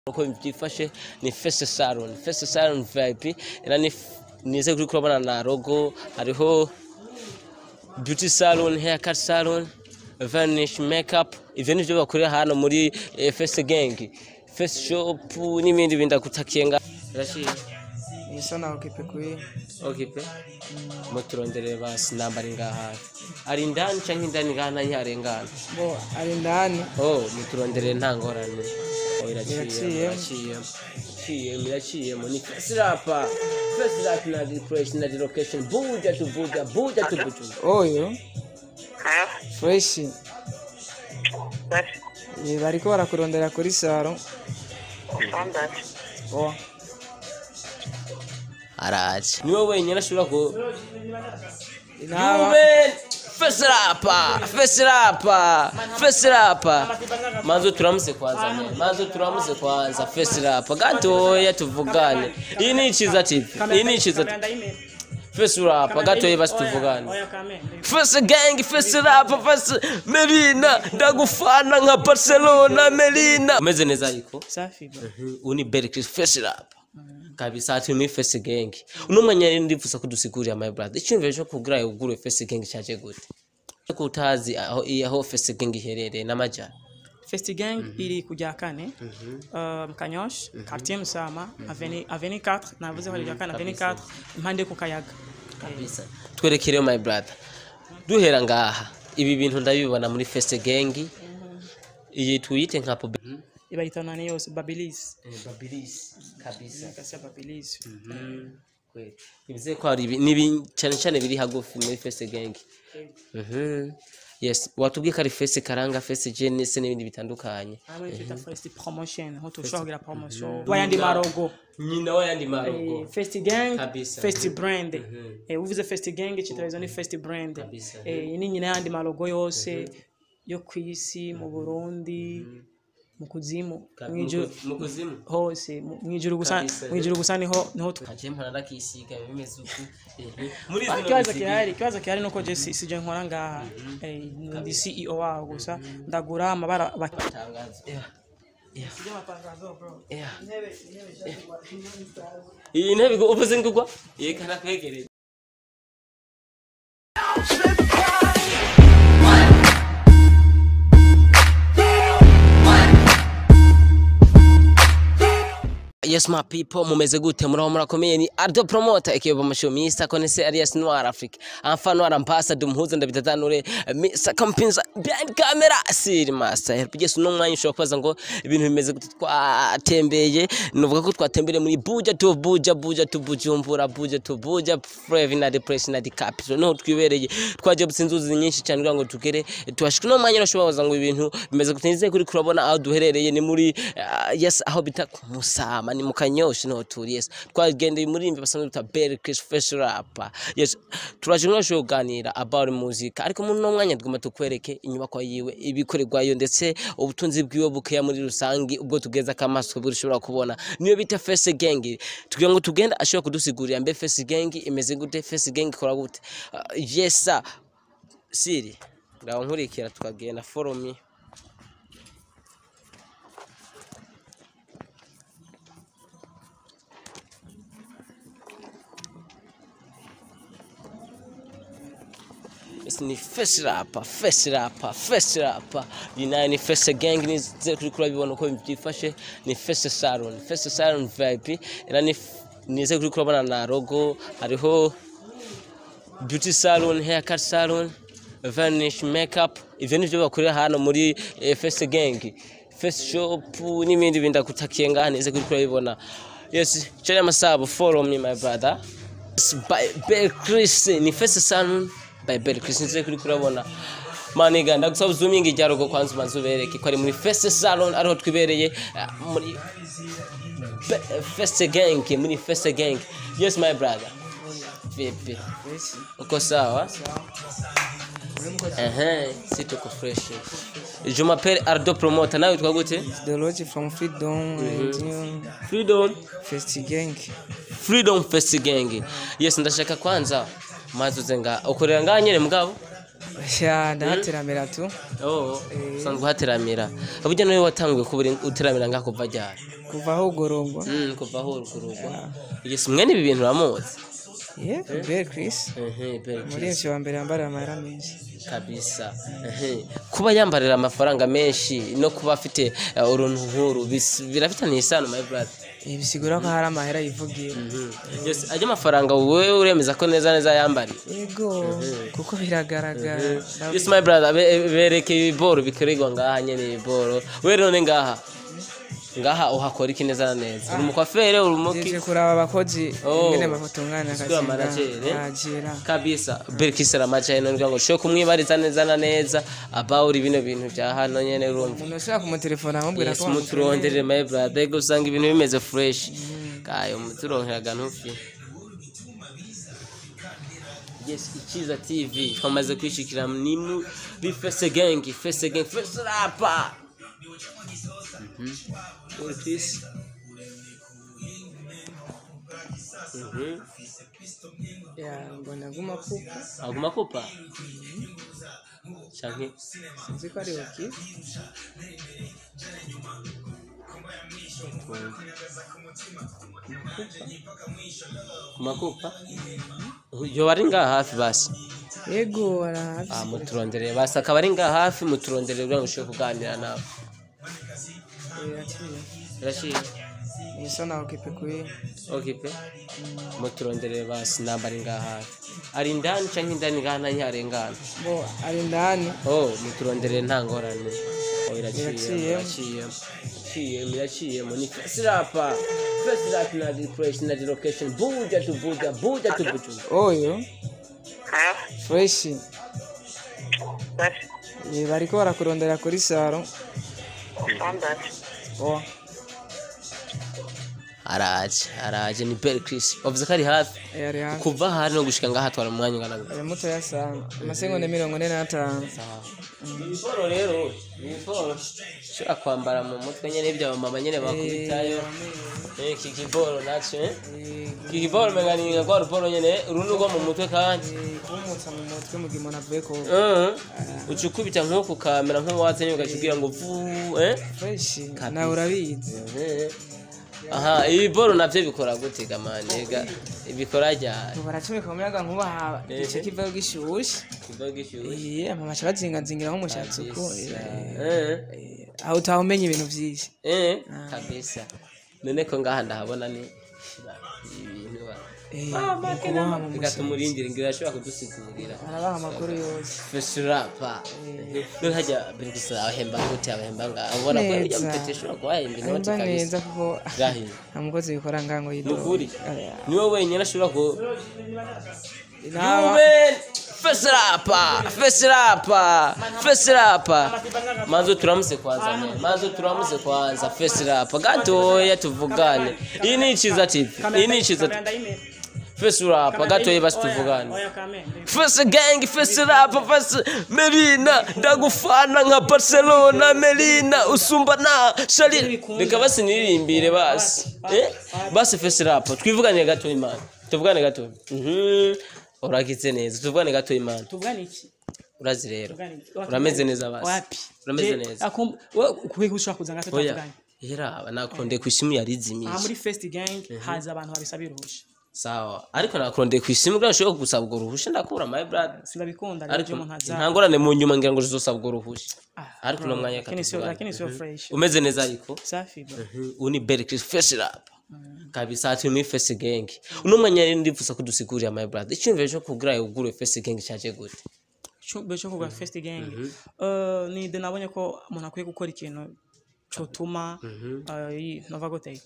Uko byifashe ni Face Salon, Face Salon VIP era ni nize kuri kurabona na logo hariho beauty salon, haircut salon, vanish makeup, ivyo nivyo bakorera hano muri Face Gang, Face Shop n'ibindi bindi kutakiyenga. Rashi Nisa na okipe kwi. Okipe muturondere basi nambari ngaha ari indani canke indani ngaha ntayiharengana. Bo ari indani. Oh, muturondere nta ngorane. Oh, iraciye iraciye ni Face Rapper. Face Rapper na depression na location Buja to Buja, Buja to Buja. Oyo fresh. Bariko barakurondera kuri saro. Oh. Araje. Niwe wenyine ashobora ku Juven Face Rapper, Face Rapper, Face Rapper. Manzo turamuse kwanza, manzo turamuse kwanza Face Rapper. Gatoya tuvugane. Iyi ni Iciza TV. Iyi ni Iciza TV. Face Rapper gatoya basi tuvugane. Face Gang, Face Rapper, Face Melina, ndagufana nka Barcelona Melina. Umeze neza ariko? Safi bro. Uni Berry Chris Face Rapper. Kabisa ati muri Face Gang. Uno mwanya rero ndifuza kudusigurira my brother. Icyumviro cyo kugura ugure Face Gang cyaje gute? Ko utazi aho Face Gang iherereye n'amajyana. Face Gang iri kujya kane. Kanyosh, quartier Musama, avenue 4, navuze ko iri kane avenue 4 impande ku kayaga. Kabisa. Twerekere my brother. Duhera ngaha. Ibi bintu ndabibona muri Face Gang. Iyi tuyite nka ibayita nani yose Babilis. Babilis kabisa. Kabisa Babilis. Kweli. Bivuze ko ari nibi cyane cyane biri hagufi muri Face Gang. Yes, watubwiye ko ari Face Karanga, Face Genesis n'ibindi bitandukanye. Hamwe twita Face Promotion, ho tushobora promotion. Wayandi marogo. Nyina wayandi marogo. Face Gang, Face Brand. Uvuze Face Gang citarizo ni Face Brand. Ni nyina yandi marogo yose yo kwisi mu Burundi. Mukuzimu mukuzimu hose mwijuru gusa mwijuru gusa niho kaje mpana ndakisiga bimeze uku muri zino kibazo kihari nuko je sije nkora ngaha ndi CEO wao gusa ndagura amabara batangazo. Sije matangazo bro. Intebe iyi ntebe uvuze ngugwa yekana kwegereye. Yes my people, mumeze gute muraho murakomeye ni Ardo Promoter ekiyo bamasho Mr. Konese alias Noir Africa. Amfa Noir Ambassador muhuza ndabitatanure Mr. Kampinza behind camera Siri Master. Yes no mwanya ushobora kubaza ngo ibintu bimeze gute twatembeye nuvuga ko twatembere muri Buja to Buja, Buja to Bujumbura, Buja to Buja, Frevina Depression na the capital. No twibereye twaje butsinzuzi nyinshi cyane kugira ngo tugere tuhashike no mwanya ushobora kubaza ngo ibintu bimeze gute nizeye kuri kurabona aho duherereye ni muri yes aho bita Musama ni mukanyosha no turi yes twagendeye muri imbe basanzwe bita Berry Chris Face Rapper. Yes turaje mwasho kuganira about music ariko muri no mwanya tugomba tukwereke inyubako yiwe ibikorerwayo ndetse ubutunzi bwiwe bukeya muri rusangi ubwo tugeza kamaso burishobora kubona niyo bita Face Gang tugira ngo tugenda ashobora kudusigurira mbe Face Gang imeze gute, Face Gang ikora gute. Yes sir Siri ngaho nkurikira tukagenda follow me. Ni Face Rapper, Face Rapper, Face Rapper. Ni Face Gang ni kuri kurabibona uko byifashe ni Face Salon, Face Salon VIP era ni nize kuri kurabona na logo hariho beauty salon, haircut salon, vanish makeup, ivyo nivyo bakorera hano muri Face Gang, Face Shop n'ibindi bindi kutakiye ngaha nize kuri kurabibona. Yes, channel masabo follow me my brother. By Berry Chris ni Face Salon by Berry Chris nze kuri kurabona maniga ndagusaba zoomingi ryarogo kwanza umanze ubereke ko ari muri Face Salon ariho twibereye muri Face Gang, muri Face Gang. Yes my brother. Vipi? Uko sawa? Si tuko fresh. Je m'appelle Ardo Promoter nawe witwa gute? The Lodge from Freedom. Freedom Face Gang. Freedom Face Gang. Yes ndashaka kwanza mazuze nga ukorera ngaha nyene mugabo. Ya, ndahateramira tu. Oh, usanzwe uhateramira. Burya niwe watanguye kuba uteramira ngaha kuva ryari? Kuva aho ugororwa. Kuva aho urugurugwa. Yes, mwene ibi bintu uramuzi? Yeah, Bel Chris. Bel Chris. Umurinzi wa mbere yambarira amahera menshi. Kabisa. Kuba yambarira amafaranga menshi no kuba afite uruntu nkuru birafitaniye isano, my brother. Bisigura ko hari amahera yivugira. Yes, ajya amafaranga wowe uremeza ko neza neza yambariye? Yego, kuko biragaragara. Yes, my brother, bereke ibiboro bikorerwa ngaha nyene ibiboro. We none ngaha ngaha uhakora iki neza na neza? Uri umukwafere, uri umuki? Jeje kuraba abakozi Oh. ingene bafatunganya akazi. Sikura manager, eh? Najera. Kabisa. Berkisera amaca hino ngira ngo ushobore kumwibariza neza na neza about bino bintu bya hano nyene, urumva. Umuntu ushaka kumutelefona amubwira Yes, ko muturonderere, my brother, ego usanga ibintu bimeze fresh. Kayo muturonkeraga ntufi. Yes, Ikiza TV twamaze kwishikira ni mu Bifese Gang, Fese Gang, Fese Rapa. Uri Chris. Ya, mbona aguma kupa. Aguma kupa? Canke Sinzi ko ari okay. Kumakupa? Yoba ari ngaha hafi basi. Yego, arahafi. Ah, muturonderere basi, akaba ari ngaha hafi, muturonderere kugira ngo ushobore kuganira nawe. Iraciye. Irashiye. Isa na okipe kuyi. Okay pe. Muturonderere basi namba ari ngaha hafi. Ari indani canke indani ngaha ntiharengana? Bo ari indani. Oh, muturonderere nta ngorane. Oh, iraciye, Iraciye. iraciye. Iraciye, iraciye. Ni First Rap. First Rap na the fresh na the location. Buja to Buja, Buja to Buja. Oyo. Fresh. Bariko barakurondera kuri saro. Oh. Araje, araje ni Bel Chris. Wavuze ko ari hafi. Ari hafi. Kuva hano no gushika ngaha twara umwanya ungana gute? Ari mutoya sana. Amasegonda 45. Ibiporo rero, ibiporo ushobora kwambara mu mutwe nyene ibyo mama nyene bakubitayo. Iki kiboro naco, eh? Iki kiboro menga ni nka rwa ruporo nyene, uru ni urwo mu mutwe kandi. Kumutsa mu mutwe mu gihe umuntu avuye koga. Uca ukubita nk'uku kamera nk'uwatse nyene ugacubwira ngo vu, eh? Fresh. Nawe urabizi. Aha, ibiboro navyo bikora gute gamane? Ga bikora ryari? Baracomeka mu muyaga nkuba haba igice kivayo gishushe. Kiba gishushe. Mama aca bazingazingira nk'umushatsi uko. Eh. Aho utahumenya ibintu vyinshi. Kabisa. None ko ngaha ndahabona ni ibintu ba. Kuboha mu Reka mushatsi. tumurindire ngira ashobora kudusigurira. Arabaha amakuru yose. Fesurapa. None hajya Berkisa abahemba gute, abahemba ngaha? Ubona ko Neza. ujya mutete ashobora kuhahemba inoti Ahemba kabisa. neza kuko Gahi. nta mukozi bikora ngaha ngo yidoge. Nukuri. Niwe wenyine ashobora ku Naba Yuben Fesurapa, Fesurapa, Fesurapa. Manzo turamuse kwanza ne. Manzo turamuse kwanza Fesurapa. Gatoya tuvugane. Iyi ni Ikiza TV. Iyi ni Ikiza TV. Fesurapa gatoya basi tuvugane. Oya kame. First gang, first rap, first Melina, ndagufana nka Barcelona, Melina usumba na Shali. Reka basi niririmbire basi. Basi first rap, twivugane gato imana. Tuvugane gato. Uragize neza. Tuvugane gato imana. Tuvugane iki? Urazi rero. Tuvugane iki? Urameze neza basi. Wapi? Urameze neza. Kuki ushobora kuza ngato Oya. tuvugane? Yeraba nakurondeye ku isimu yarizimiye. Aha muri First Gang haza abantu babisabira uruhusha. Sawa. Ariko nakurondeye ku isimu kugira ngo ushobore gusaba urwo ruhusha ndakura, my brother. Sinabikunda rero Ariko byo umuntu aza. nta ngorane, mu nyuma ngira ngo uzosaba urwo ruhusha. Ariko uno mwanya Lakini sio, katuvugane. lakini sio fresh. Umeze neza ariko. Safi bro. Uni Berry Chris Fresh Rap. Kabisa turi muri First Gang. Uno mwanya rero ndifuza kudusigurira, my brother. Icyumviro cyo kugura ugure First Gang cyaje gute? Cyumbe cyo kugura First Gang. Ni de nabonye ko umuntu akwiye gukora ikintu cyotuma nova gute?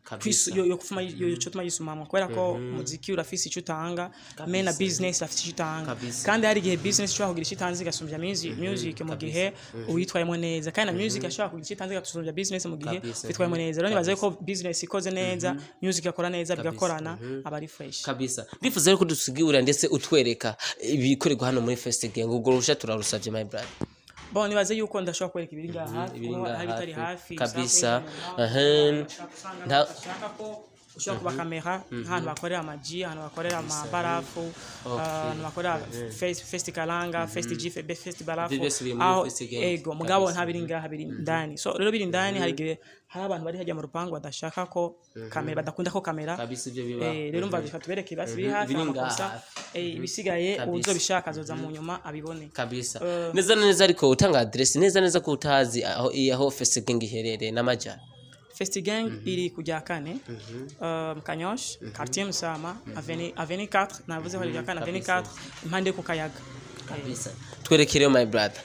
Kabisa. Yo kufuma yo cyotuma yisumamwa kubera ko umuziki urafise icyo utanga, me na business afise icyo utanga. Kabisa. Kandi hari igihe business ishobora kugira icyo itanze igasumbya music mu gihe uyitwayemo neza, kandi na music ashobora kugira icyo itanze igasumbya business mu gihe Kabisa. uyitwayemo neza. Rero nibaza ko business ikoze neza, music akora neza, bigakorana, aba ari fresh. Kabisa. Ndifuza rero kudusigurira ndetse utwereka ibikorerwa hano muri First Gang. Ubwo ruhusha turarusavye, my brother. Bon, nibaze yuko ndashobora kwereka ibiri ngaha hafi, Ibiri kuko ngaha hari ibitari hafi. hafi Kabisa. ushaka ko Ushobora kuba kamera nk'ahantu bakorera amaji, ahantu bakorera amabarafu, ahantu bakorera festi karanga, festi jife, festi barafu. Ivyo byose biri muri Aho Festi Gang. ego, mugabo nta biri ngaha, biri indani. So rero biri indani, hari igihe hari abantu bari hajya mu rupangu badashaka ko kamera, badakunda ko kamera. Kabisa, ivyo biba. Rero umva, reka tubereke basi biri hafi Biri amakosa. ngaha. Ibisigaye Kabisa. uwuzobishaka azoza mu nyuma abibone. Kabisa, neza na neza. Ariko utanga adresse neza neza ko utazi aho Festi Gang iherereye n'amajyana. Festi Gang iri ku rya kane, Kanyosha, quartier Musama, avenue 4. Navuze ko ari rya kane, avenue 4, impande yo ku kayaga. Kabisa, twerekereyo my brother.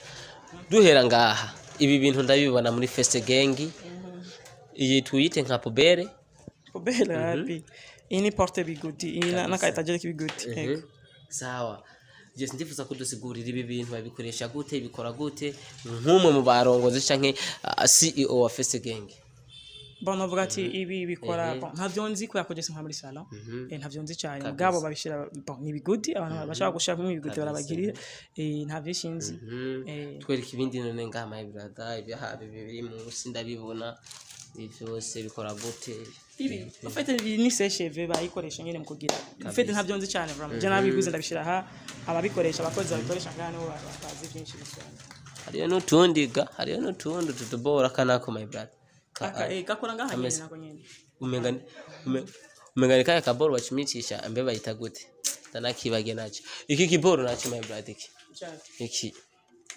Duhera ngaha, ibi bintu ndabibona muri Festi Gang, iyi tuyite nka poubelle? Poubelle hapi? Iyi ni porte biguti, iyi n'aka étagère k'ibiguti. Ego. Sawa. Jesi, ndifuza kudusigurira ibi bintu babikoresha gute, bikora gute, nk'umwe mu barongozi canke CEO wa Festi Gang. Bon, navuga ati ibi bikora, bon, ntavyo nzi kubera ko jesi nka muri salon, ntavyo nzi cyane, mugabo babishira, bon, ni ibiguti abantu bashaka gushiramo ibiguti barabagirira, nta vyinshi nzi. Twereka ibindi none ngaha, my brother. Ibiha biri munsi ndabibona, ibi vyose bikora gute? Ibi en fait ibi ni sèche-cheveux, bayikoresha nyene mu kugira, en fait ntabyo nzi cyane vraiment. Je nabiguze ndabishira aha, ababikoresha, abakozi babikoresha ngaha nibo bazi byinshi gusumba. Hariyo n'utundi ga, hariyo n'utundi tutubora kanako, my brother. Aka gakora ngaha nyene Kameze. nako nyene. Umenga ni kaya kaboro bacumitisha, mbe bayita gute? Ndanakibagiye naco. Iki kiboro naco, my brother, iki? Cyane. Iki.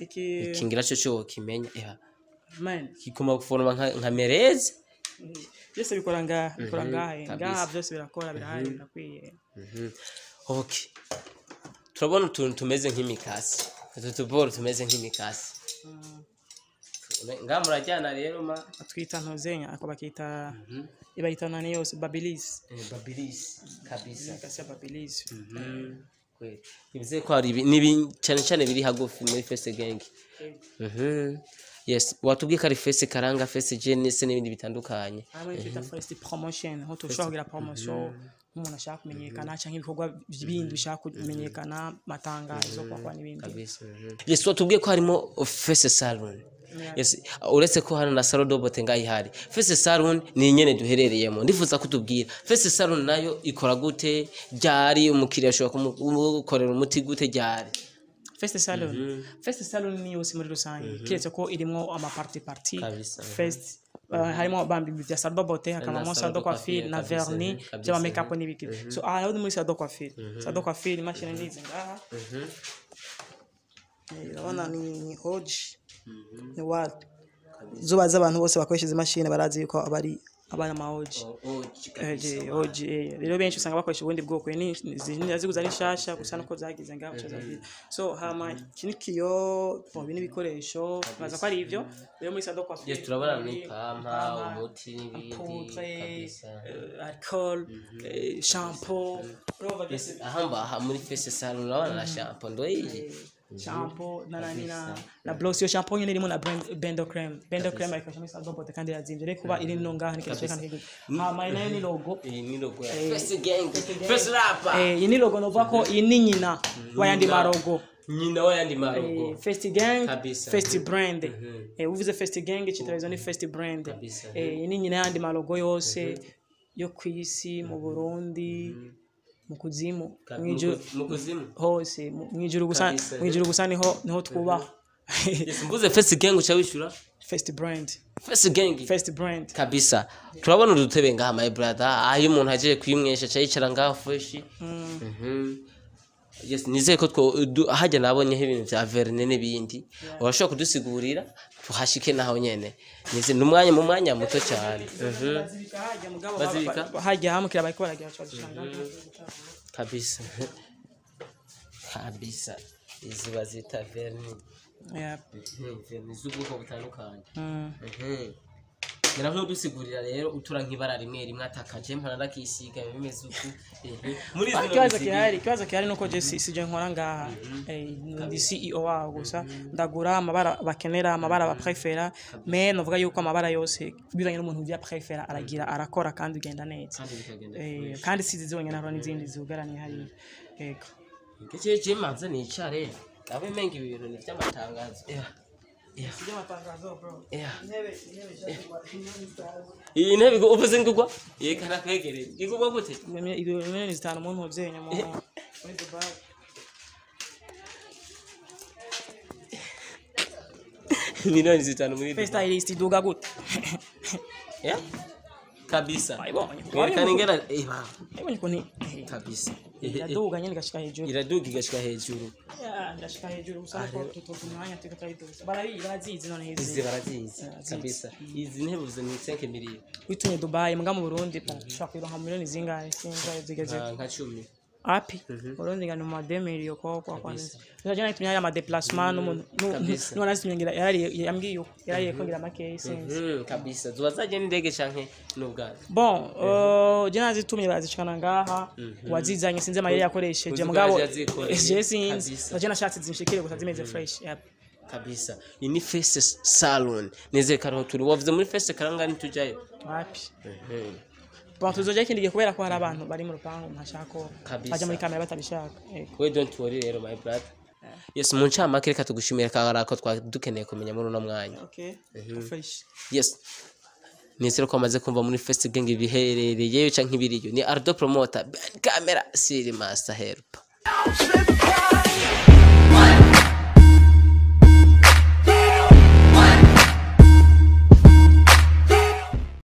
Iki? Iki ngira cyo kimenya eba. Man. Kigomba guforoma nka mereze. Byose bikora ngaha, bikora ngaha, ngaha byose birakora, birahari, birakwiye. Okay, turabona utuntu tumeze nk'imikasi, utu tuboro tumeze nk'imikasi ngaha murajyana rero ma. Twita ntuzenya, ako bakita, ibayita nani yose, babilis. Babilis kabisa. Imikasi ya babilis. Kweli bivuze ko hari nibi cyane cyane biri hagufi muri Festi Gang. Yes, watubwiye ko ari Festi Karanga, Festi Jeunesse n'ibindi bitandukanye. Hamwe twita first promotion, aho tushobora kugira promotion nk'umuntu ashaka kumenyekana cyangwa ibikorwa bindi bishaka kumenyekana, matangazo, kwakwa n'ibindi. Kabisa. Yes, watubwiye ko harimo Festi Salon. Yes, uretse ko hano na salon de beauté ngaho ihari, Festi Salon ni nyene duherereyemo. Ndifuza kutubwira Festi Salon nayo ikora gute, ryari, umukiriya ashobora kumukorera umuti gute, ryari? Fest Salon, Fest Salon ni yose muri rusange, kiretse ko irimo ama partie partie. Fest harimo bambi bya salon de beauté, hakabamo salon salon de de coiffure coiffure, na kabisa, vernis, by'ama make up n'ibiki. So aha rero ni muri salon de coiffure. Salon de coiffure, imashini nizi ngaha. Urabona ni oji, ni wald zuba z'abantu bose bakoresha izi mashini barazi yuko abari abana ama oji. Oji, rero benshi usanga bakoresha ubundi bwoko, ni ziguze ari nshasha gusa nuko zagize ngaho uca zagira. So hama iki ni kiyo, bon, ibi ni ibikoresho, baza ko ari ivyo rero muri salon de coiffure. Yes, turabona n'ipampa, umuti n'ibindi. Poudre, Kabisa. Alcool, shampoo, urumva byose. Aha mbaha muri Festi Salon urabona na shampoo ndoyiyi. Shampoo na nani na blouse. Iyo shampoo nyene irimo na brand bendo creme, bendo creme ayikoresha muri salon de beauté kandi irazimvye. Rero kuba iri no ngaha ni ikintu cerekana ko hama iyi nayo ni logo. Iyi ni logo ya Festi Gang, Festi Rapper. Iyi ni logo, novuga ko iyi ni nyina w'ayandi marogo. Nyina w'ayandi marogo. Festi Gang. Kabisa. Festi Brand. Uvuze Festi Gang icitarizo ni Festi Brand. Kabisa. Iyi ni nyina y'andi marogo yose yo kw'isi, mu Burundi, mu kuzimu, mw'ijuru. Mu kuzimu. Hose, mw'ijuru gusa. Kabisa. Mw'ijuru gusa niho twubaha. Yes, mvuze Festi Gang uca wishura? Festi Brand. Festi Gang. Festi Brand. Kabisa. Turabona udutebe ngaha, my brother, aho iyo umuntu agiye kwimwesha aca yicara ngaha fresh. Yes, nizeye ko hajya nabonyeho ibintu vya vernis n'ibindi, urashobora kudusigurira tuhashike naho nyene. Nize n'umwanya, mu mwanya muto cyane. Bazibika hajya, mugabo Bazibika? Hajya hamukira bariko baragira bazishira ngaha. Kabisa kabisa, izi bazita vernis. Vernis z'ubwoko butandukanye. Ngira nk'udusigurira rero utura nk'ibara rimwe rimwe atakaje mpora ndakisiga bimeze uku. Muri Ah, zino ikibazo bizigi- gihari, ikibazo gihari nuko je si je nkora ngaha. Ndi CEO waho gusa, ndagura amabara bakenera, amabara baprefera, mais novuga yuko amabara yose bivanye n'umuntu uvya prefera aragira, arakora kandi bigenda neza. Kandi bikagenda. Kandi si izi zonyene, hariho n'izindi zugaraniye hariya, yego. Igice kimanze nicare abe menga ibi bintu ni vy'amatangazo. Amatangazo, bro. Yeah. Intebe, intebe ishaka miliyoni 5. Iyi ntebe uvuze ngo igwa, yekana kwegereye, igugwa gute? Miliyoni 5 mu ntuzenya mu muri Dubai. Miliyoni 5 muri First stylist iduga gute? Yeah, kabisa. Wayibonye? Werekana ingena eba. Wayibonye ukuntu Kabisa. iraduga nyine igashika hejuru? Iraduga igashika hejuru. Yeah, irashika hejuru gusa, ariko tutoka umwanya turiko turayiduza. Barazizi none Izi izi. barazizi. Barazizi. Kabisa, izi ntebe uvuze ni 5 miliyoni. Witumye Dubai, mbwa mu Burundi pa ushobora kuyironka miliyoni zingahe? Singahe zigeze? Nka 10. Api Burundi ngano ma 2 million kwa kwanza. Sasa jana itumye ya ma déplacement n'umuntu n'umuntu nazitumye, ngira yarariye, yambwiye uko yarariye ko ngira make, sinzi. Kabisa, zuba zaje n'indege canke n'ubwato? Bon, je nazitumye barazishikana ngaha, wazizanye sinzi amayeri yakoresheje. Uzi ko Mugabo yaje azikoreye. je sinzi. Kabisa. Je nashatse zinshikire gusa zimeze fresh, yep. Kabisa, iyi ni Face Salon, nizere ko ariho turi. Wavuze muri Face karanga, ntitujayo? Wapi. Bon, tuzoja ikindi gihe kubera ko hari abantu bari mu rupangu ntashaka ko Kabisa. baja muri kamera batabishaka. Yego. We don't worry rero, my brother. Yes, mu ncamake reka tugushimire kagara ko twari dukeneye kumenya muri uno mwanya. Okay, fresh. Yes, nizere ko wamaze kumva muri Face Gang ibiherereye canke ibiriyo. Ni Ardo Promoter, Ben Camera, Siri Master Help. Slip